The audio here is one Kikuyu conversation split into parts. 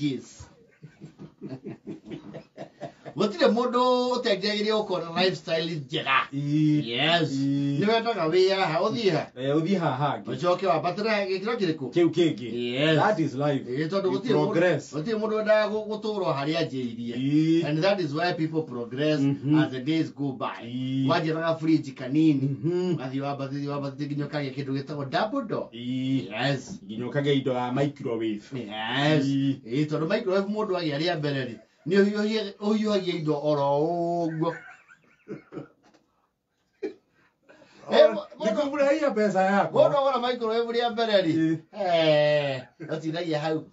Changes. Gũtirĩ mũndũ ũtengagĩria gũkorwo na lifestyle njega. Yes. Nĩ wendaga wĩ haha ũthiĩ ha. Eh, ũthiĩ haha hangĩ. Ũcoke wambatĩre gĩkĩro kĩrĩkũ? Kĩu kĩngĩ. Yes. That is life. Ĩĩ, tondũ You gũtirĩ mũndũ- progress. gũtirĩ mũndũ wendaga gũtũũrwo harĩa anjĩirie. And that is why people progress as the days go by. Wanjĩraga fridge kanini, ũgathiĩ wambatĩtie wambatĩtie nginya ũkagĩa kĩndũ gĩtagwo double door. Yes. Nginya ũkagĩa indo ya microwave. Yes. Ĩĩ, tondũ microwave mũndũ agĩa rĩa mbere rĩ, nĩ ũhiũhagia indo oro ũguo. Eh, Nĩ kũfurahia pesa yako. Mũndũ agũra microwave rĩa mbere rĩ, eh, ũtindagia hau.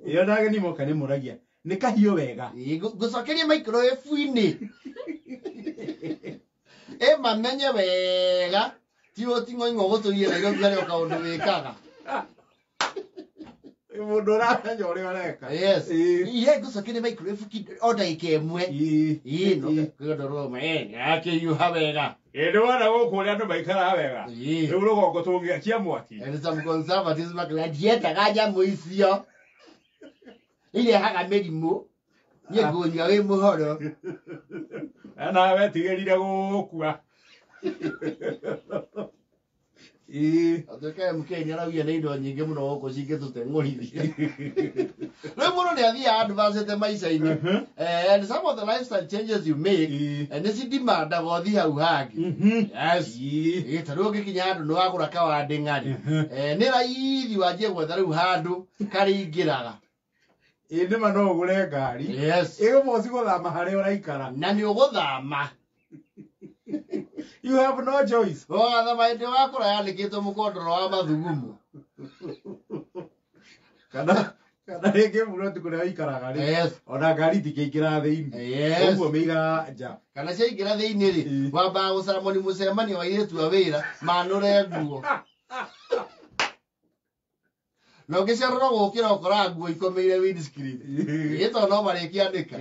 Ĩyo na ageni moka nĩ mũragia. Nĩ kahiũ wega. Ĩĩ, ngũcokeria microwave-inĩ. Ĩ mamenye wega ti ũting'oing'o gũtũire Nairobi harĩ o kaũndũ wĩkaga. Mũndũ ũramenya ũrĩa ũreka. Yes. Ihe ngũcokeria microwave o ndagĩka ĩmwe. Ĩĩ, no kĩndũ rũma, ĩ, akĩhiũha wega. Ĩ nĩ wona gũkũ ũrĩa andũ maikaraga wega. Rĩu rũgongo tũngĩakia mwaki. And some conservatives makĩra ndiendaga nyamũ icio. Irehaga mĩrimũ. Niĩ ngũnyua wĩ mũhoro. Na wetigĩrire gũkua. Atuĩka MK nĩ araugia nĩ indo nyingĩ mũno gũkũ cingĩtũteng'ũrithia. Rĩu mũndũ nĩ athiaga advancĩte maica-inĩ. Eh, and some of the lifestyle changes you make, nĩ cidimandaga ũthiĩ hau hangĩ. Yes. Ĩĩ, ta rĩu ũngĩkinya handũ nĩ wagũra kawandĩ ng'ari. Eh, nĩ raithi wanjie gwetha rĩu handũ karĩingĩraga. Ĩ nĩma no ũgũre ngari. Yes. Ĩgũboci gũthama harĩa ũraikara. Na nĩ ũgũthama. You have no choice. Ũgathama hĩndĩ wakũra yandĩkĩtwo mũkondoro wa mathugumo. Kana rĩngĩ buroti kũrĩa ũikaraga rĩ. Yes. Ona ngari itingĩingĩra thĩinĩ. Yes. Ũguo mĩigaga nja. Kana ciaingĩra thĩinĩ rĩ, wambaga gũcamoni mũcemanio wa airĩtu a wĩra manũre nguo. Na ũngĩcererwo gũkĩra ũkoraga nguo ikomeire windscreen. Ĩĩ, tondũ no marĩkĩanĩka.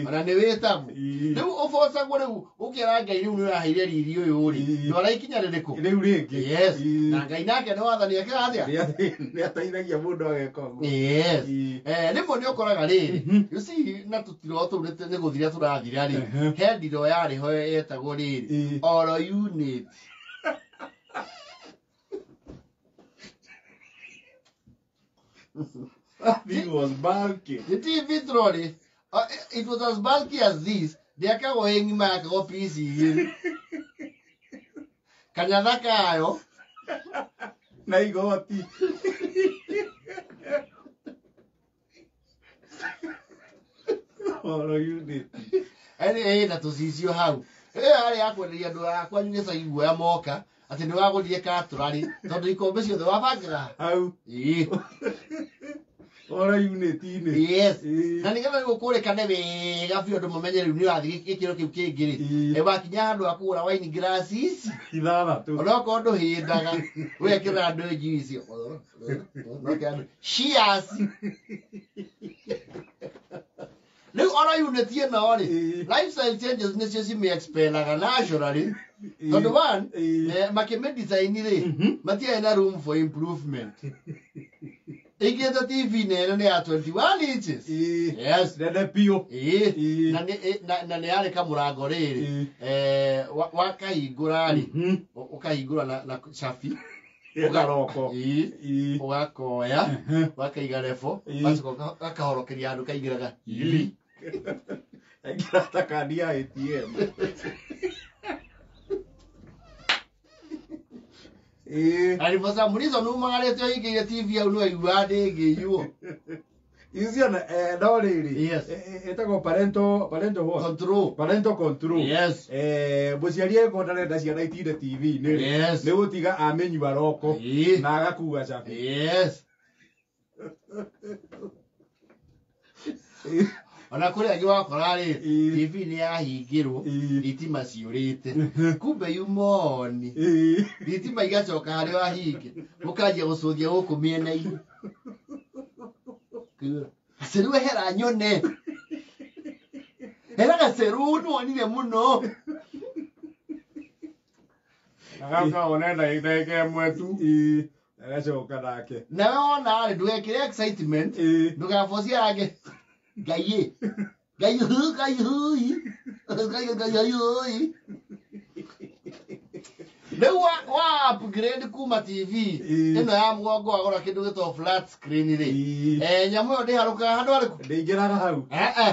Ona nĩ wĩtagwo. Rĩu ũbocagwo rĩu ũkĩra Ngai rĩu nĩ ũraheire riri ũyũ rĩ. Ndwara ikinya rĩrĩkũ? Rĩu rĩngĩ. Yes. Na Ngai nake nĩ wathani ekĩra atĩa? Nĩ ateithagia mũndũ ageka ũguo. Yes. Eh, rĩmwe nĩ ũkoraga rĩrĩ. You see, na tũtiro tũu nĩ gũthira tũrathira rĩ. He ndiro yarĩ ho yetagwo rĩrĩ. Oro unit. That was bulky. The TV trolley, it was as bulky as this. Ndĩakagwo ĩ ng'ima yakagwo piece igĩrĩ. Kanyatha kayo. Na igoti. Oro unit. Ĩ ĩ, na tũcicio hau. Ĩyo yarĩ ya kwenderia andũ a kwanyu gĩcagi guoya moka atĩ nĩ wagũrire katũrarĩ tondũ ikombe ciothe wabangĩra hau. Ĩĩ. Oro unit-inĩ. Yes. Na nĩgetha rĩu ũkũrĩkane wega biũ andũ mamenye rĩu nĩ ũrathiĩ gĩkĩro kĩu kĩngĩ rĩ. Eh, wakinya handũ ha kũgũra wine glasses Ithathatũ. Onokorwo ndũhĩndaga wekĩra andũ njuici. Cheers. Rĩu oro unit ĩno rĩ, lifestyle changes nĩcio cimĩ-expelaga naturally. Tondũ one, makĩmĩ-design rĩ, matiarĩ na room for improvement. Ĩingĩrĩte TV nene nĩ ya 21 inches. Yes. Nene biũ. Ĩĩ. Na nĩ na nĩ yarĩ kamũrango rĩrĩ. Eh, wakahingũra rĩ, ũkahingũra na cabi. Ĩkaroko. Ĩĩ. Ũgakoya, ũgakaiga rebo, ũgacoka gakahorokeria handũ kaingĩraga. Ili. Aingĩra ta kandi ya ATM. Ĩĩ. And for some reason umagarĩte ũhingĩire TV hau nĩ waiguaga ndĩngĩiywo. Icio no rĩrĩ. Yes. Ĩtagwo parental what? Control. Parental control. Yes. Eh, mũciari angĩkorwo ndarenda ciana itinde TV-inĩ rĩ, Yes. nĩ gũtiga amĩnyua roko na agakua cabi. Yes. Ona kũrĩ angĩ wakora rĩ, TV nĩ yahingĩrwo, thitima ciũrĩte. Kumbe yumoni. Thitima igacoka harĩa wahinge. Mũkanjia gũcũthia gũkũ mĩena-inĩ. Gaceru ehera nyone. Hera gaceru nĩwonire mũno. Gaka one ndagĩka ĩmwe tu. Agacoka nake. Nawe wona rĩ ndũgekĩre excitement. Ndũgabocie ange. Ngai Ngai Ngai Ngai Ngai Ngai. Rĩu wa upgrade kuma TV ĩno ya mũgongo wagũra kĩndũ gĩtagwo flat screen rĩ. Nyamũ ĩyo ndĩharũkaga handũ harĩkũ? Ndĩingĩraga hau.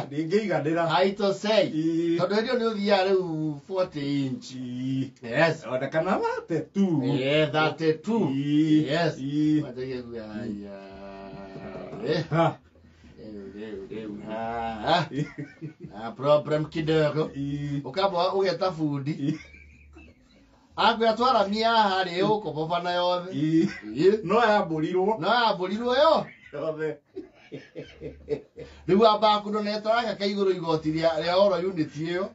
Ndĩngĩiganĩra. Haito sei. Tondũ hĩndĩ ĩyo nĩ ũthiaga rĩu 40 inch. Yes. Ona kana 32. Yeah, 32. Yes. Problem kidogo. Ũkamba ũgeta bundi. Akwĩra twaramia haha rĩ ũkũbobana yothe. No yambũrirwo. No yambũrirwo yo. Yothe. Rĩu ambaga kũndoneta gaka ka igũrũ igoti rĩa oro unit ĩyo.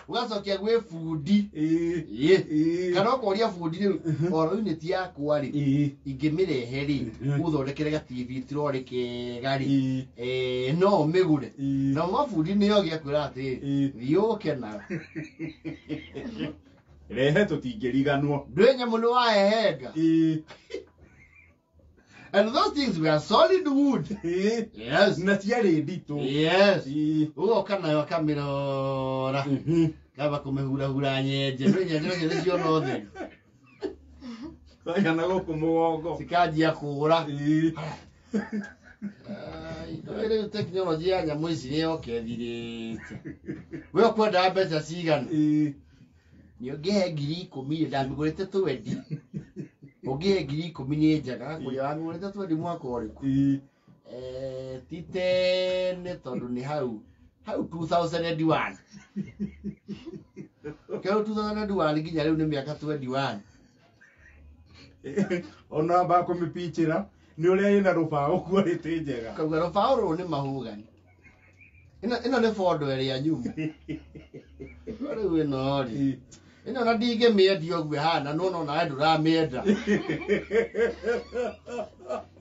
Ũgacokia gwĩ bundi. Kana ũkoria bundi rĩu oro unit yakwa rĩ ingĩmĩrehe rĩ ũthondekere ga TV trolĩ kega rĩ no ũmĩgũre. Na mabundi nĩo gĩakwĩra atĩrĩ thiĩ ũke nayo. Rehe tũtingĩriganwo. Ndwĩ nyamũ nĩ wahehenga. And those things were solid wood. Yes. Na ciarĩ nditũ. Yes. Ũgoka nayo akamĩrora. Kaba kũmĩhurahura nyenje. Ndwĩ nyenje nacio nĩ ciona ũtheri. Waigana gũkũ mũgongo. Cikanjia kũũra. Rĩu tekinoronjĩ ya nyamũ ici nĩ yoka ĩthirĩte. We ũkwendaga mbeca cigana? Nĩ ũngĩhe 10,000 rĩ, ndamĩgũrĩte 20. Ũngĩhe 10,000 nĩ njega, kũrĩa wamĩgũrĩte 20 mwaka ũrĩkũ? Ti tene tondũ nĩ hau 2001. Kĩu 2001 nginya rĩu nĩ mĩaka 21. Ona amba kũmĩpicĩra nĩ ũrĩa ĩna rũbaũ quality njega. Kauga rũbaũ rũrũ nĩ mahũgani. Ĩno nĩ bondo ĩrĩa nyũmũ. Rĩu ĩno rĩ. Ĩno na ndingĩmĩendia ũguo ĩhana, no no nawe ndũramĩenda.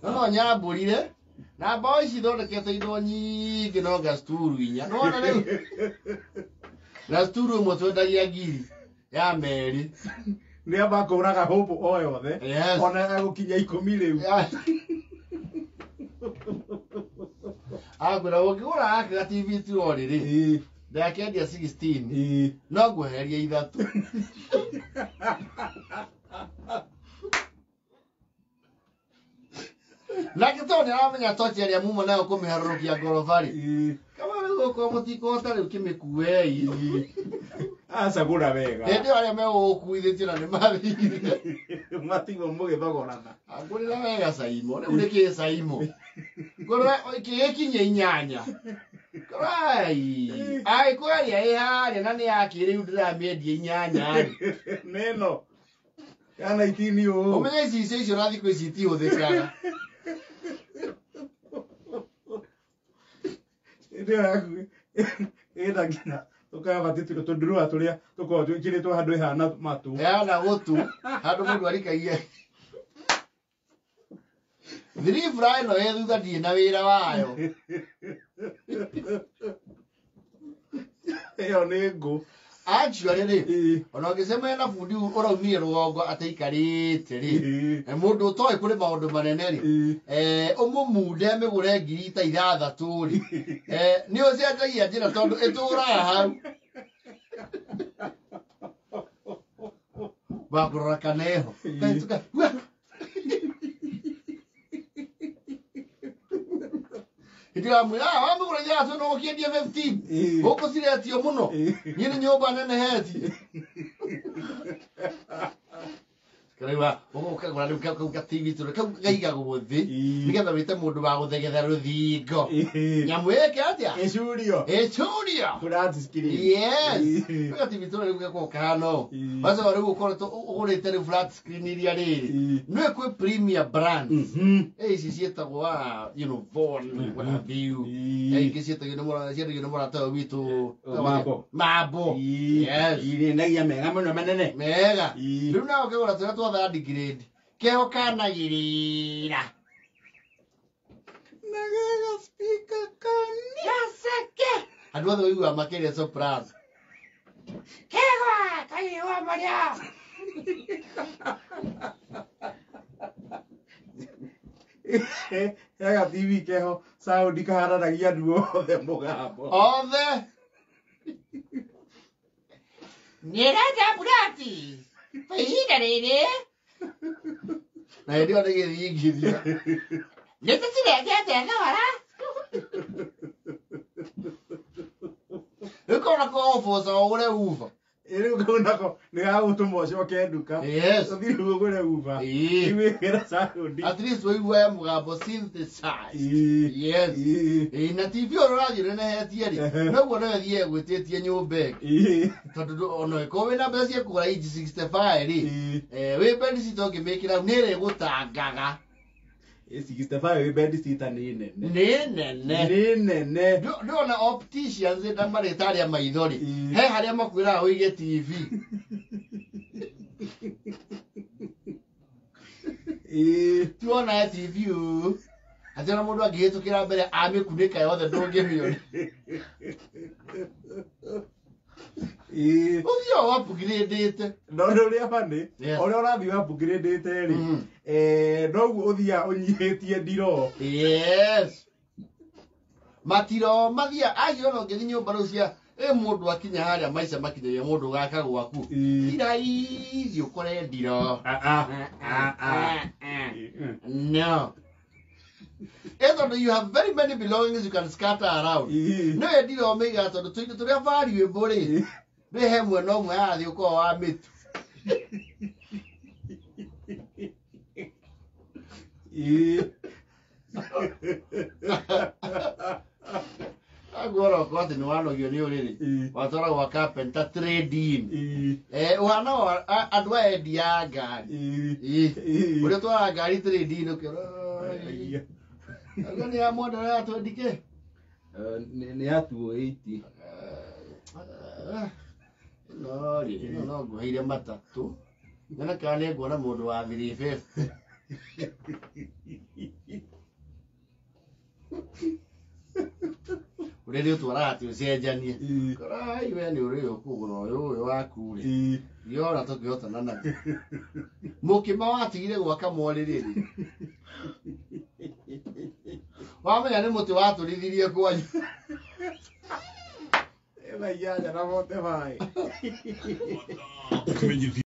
No nyambũrire na mbaũ ici ithondekete indo nyingĩ no ngasturu inya. Nĩwona rĩu? Ngasturu ĩmwe twendagia 1,000 ya merĩ. Nĩ amba kũraga hũmbũ o yothe. Yes. Ona egũkinya 10 rĩu. Agwĩra ũngĩgũra gaka ga TV trolĩ rĩ. Ndakendia 16. No ngweheria 3. Nake tondũ nĩaramenya tochi ĩrĩa muma nayo kũmĩharũrũkia ngoroba rĩ. Kama rĩu okorwo mũtikũhota rĩu kĩmĩkuei. Acagũra wega. Hĩndĩ ĩyo arĩa megũgũkuithĩtie na nĩmathire. Matigwo mũgĩthogorana. Angũrĩra wega Saimo. Rĩu nĩkĩĩ Saimo? Ngũrĩra kĩgĩkinyia 8. Ai, ai kwaria ĩ harĩa na nĩ ya kĩrĩu ndĩramĩendia 8 rĩ. Nĩno. Kana itini ũũ. Ũmenye icicio icio na thikũ ici itihũthĩkaga. Ĩndĩ ĩyo yaku ĩna nginya tũkabati tũndurua tũrĩa tũkoragwo twĩkĩrĩtwo handũ ĩhana matũ. Ĩhana gũtũ handũ mũndũ arikagia. Thiribura ĩno ĩ thutha ndirĩ na wĩra wayo. Ĩyo nĩ ngũ. Actually rĩ, ona ũngĩcemania na bundi ũraumire rũgongo ataikarĩte rĩ, mũndũ ũtoĩ kũrĩ maũndũ manene rĩ, ũmũmunde mĩgũre 6,000 rĩ, nĩ ũcenjagia njĩra tondũ ĩtũraga hau. Wakũrora kana ĩho. Ndiramwĩra, wamĩgũra 6 no ũkĩendia 15. Gũkũ ciretio mũno. Niĩ nĩ nyũmba nenehetie. Karĩu ũgũkagũra rĩu kau ga TV tũrĩ kau gaigagwo thĩ nĩgetha wĩte mũndũ wa gũthegetha rũthingo. Nyamũ ĩke atĩa? Ĩcurio. Ĩcurio. Flat screen. Yes. Ga TV tũrĩ rĩu gakoragwo kahana ũũ. Wacoka rĩu ũkoretwo ũgũrĩte rĩu flat screen iria rĩrĩ. Nĩwe kwĩ premier brands. Ici ciĩtagwo you know, Von, what have you. Ingĩ ciĩtagio nĩ mũrata ũyũ witũ. Mambo. Mambo. Yes. Irĩnagia mega mũno manene. Mega. Rĩu nawe ũkĩgũra tũrĩa twa third grade. Keho kanagĩrĩra. Na gega speaker kani. Gaceke. Andũ othe ũiguaga makĩria soprano. Kegwa, kaigua maria. Hega TV keho sound kaharanagia andũ othe mũgambo. Othe. Nĩrenda burati. Kwa ihinda rĩrĩ. Na hĩndĩ ĩyo nĩ gĩthingithia. Nĩ tũcirengete thogora. Rĩu kona ko oboca ũgũre uva. Rĩu kau nako nĩ gagũtũma ũcoke nduka. Yes. Ũthiĩ rĩu ũgũre uva. Ĩĩ. Wĩkĩre sound. At least wĩigue mũgambo synthesized. Ĩĩ. Yes. Ĩĩ. Ĩĩ, na TV ũrĩa ũrathiĩ ũnenehetie rĩ, Ehe. noguo no ĩthiĩ ĩgwĩtĩtie nyũmba ĩngĩ. Ĩĩ. Tondũ ona ĩkorwo wĩna mbeca cia kũgũra inji 65 rĩ, Ĩĩ. wĩ bedsitter ũngĩmĩkĩra hau, nĩ ĩrĩgũtangaga. Ĩ 65 wĩ bedsitter nĩ nene. Nĩ nene. Nĩ nene. Ndĩrona opticians na marĩtarĩ a maitho rĩ, Ĩĩ. he harĩa makwĩraga ũige TV. Ĩĩ. Tuona TV ũũ. Atĩ ona mũndũ angĩhĩtũkĩra mbere amĩkunĩka yothe ndũngĩmĩona. Ĩĩ. Ũthiĩ o upgrade-ĩte. No ũndũ ũrĩa funny, Yes. ũrĩa ũrathiĩ upgrade-ĩte rĩ, noguo ũthiaga ũnyihĩtie ndiroo. Yes. Matiro mathia acio ona ũngĩthiĩ nyũmba rĩu cia ĩ mũndũ akinya harĩa maica makinyagia mũndũ gaka gwaku. Ĩĩ. Ti raithi ũkore ndiro. Ah, ah, ah, ah. No. Ĩ tondũ you have very many belongings you can scatter around. Ĩĩ. No ĩ ndiro mĩigaga tondũ tũindo tũrĩa valuable rĩ, nĩ he mwena ũmwe yarathiĩ ũkorwo wa mĩtu. Ĩĩ. Aguo orokorwo atĩ nĩ wanogio nĩ ũrĩrĩ. Ĩĩ. Watwara gwa carpenter trade in. Ĩĩ. Ũhana wa andũ aya endia a ngari. Ĩĩ. Ĩĩ. Ĩĩ. Ũrĩa ũtwaraga ngari trade in ũkĩona. Aguo nĩ ya mwendera ya 20K. Nĩ ya 280. Ĩno rĩ, ĩno no ngũheire matatũ. Nyone kana nĩ nguona mũndũ wa 350. Ũrĩa nĩ ũtwaraga atĩ ũcenjanie. Ĩĩ. Korai we nĩ ũrĩ ũkũgũra ũyũ ũyũ waku rĩ. Ĩĩ. Ndiona tũkĩhotana naguo. Mũkĩma watigire gwaka mwarĩ rĩrĩ. Wamenya nĩ mũtĩ watũrithirie kwanyu. Ĩna inyanya na 45. Ũkĩmenyithia